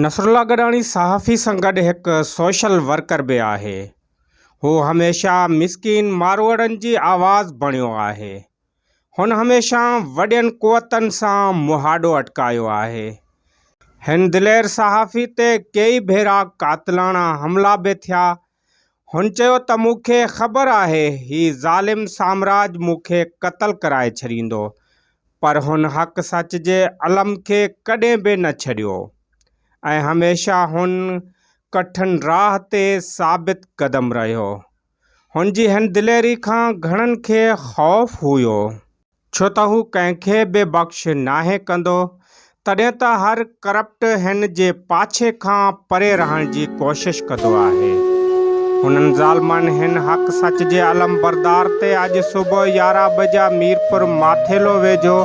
نصرالله گڏاڻي صحافي سان گڏ هڪ سوشل ورڪر به آهي. هو هميشه مسڪين ماروئڙن جي آواز بڻيو آهي. هن هميشه وڏين قوتن سان مهاڏو اٽڪايو آهي. هن دلير صحافي تي ڪيئي ڀيرا قاتلاڻا حملا به ٿيا. هن چيو ته مون کي خبر آهي هي ظالم سامراج مون کي قتل ڪرائي ڇڏيندو پر هن حق سچ جي علم کي ڪڏهن به نه ڇڏيو ۽ هميشه هن ڪٺن راهه تي ثابت قدم رهيو. هن جي هن دليري کان گهڻن کي خوف هيو. ڇو ته هو ڪنهن کي به بخش ناهي ڪندو، تڏهن ته هر ڪرپٽ هن جي پاڇي کان پري رهڻ جي ڪوشش ڪندو آهي. هنن ظالمن هن حق سچ جي علمبردار تي اڄ صبح 11 بجا ميرپور ماٿيلو ويجهو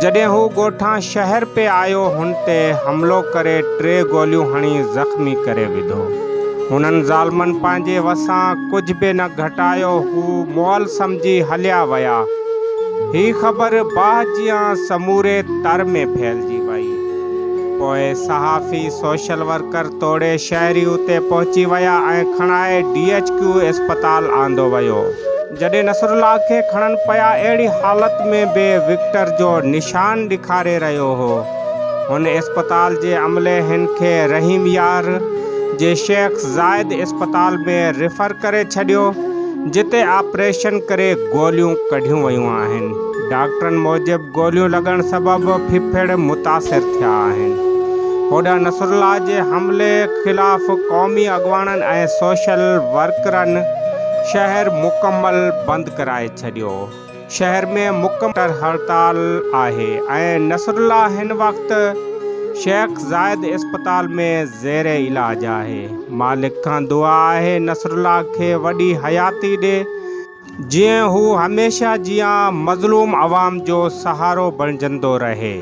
جڏهن هو ڳوٺان شهر پئي آيو هن تي حملو ڪري 3 گوليون هڻي زخمي ڪري وڌو. هنن ظالمن پنهنجي وسان ڪجهه به نه گهٽايو هو مئل سمجهي هليا ويا. هي خبر باهه جيان سموري تر ۾ ڦهلجي وئي. پوء صحافي، سوشل ورڪر توڙي شهري اتي پهچي ويا ۽ کڻائي ڊي ايڇ ڪيو اسپتال آندو ويو. جڏهن نصرالله کي کڻن پيا اهڙي حالت ۾ به وڪٽر جو نشان ڏيکاري رهيو هو. هن اسپتال جي عملي هن کي رحيم يار جي شيخ زايد اسپتال ۾ ريفر ڪري ڇڏيو. جتي آپريشن ڪري گوليون ڪڍيون ويون آهن، ڊاڪٽرن موجب گوليون لڳڻ سبب ڦڦڙ متاثر ٿيا آهن. هوڏانهن نصرالله جي حملي خلاف قومي اڳواڻن ۽ سوشل ورڪرن شهر مڪمل بند ڪرائي ڇڏيو. شهر ۾ مڪمل هڙتال آهي ۽ نصرالله هن وقت شيخ زايد اسپتال ۾ زير علاج آهي. مالڪ کان دعا آهي نصرالله کي وڏي حياتي ڏي جيئن هو هميشه جيان مظلوم عوام جو سهارو بڻجندو رهي.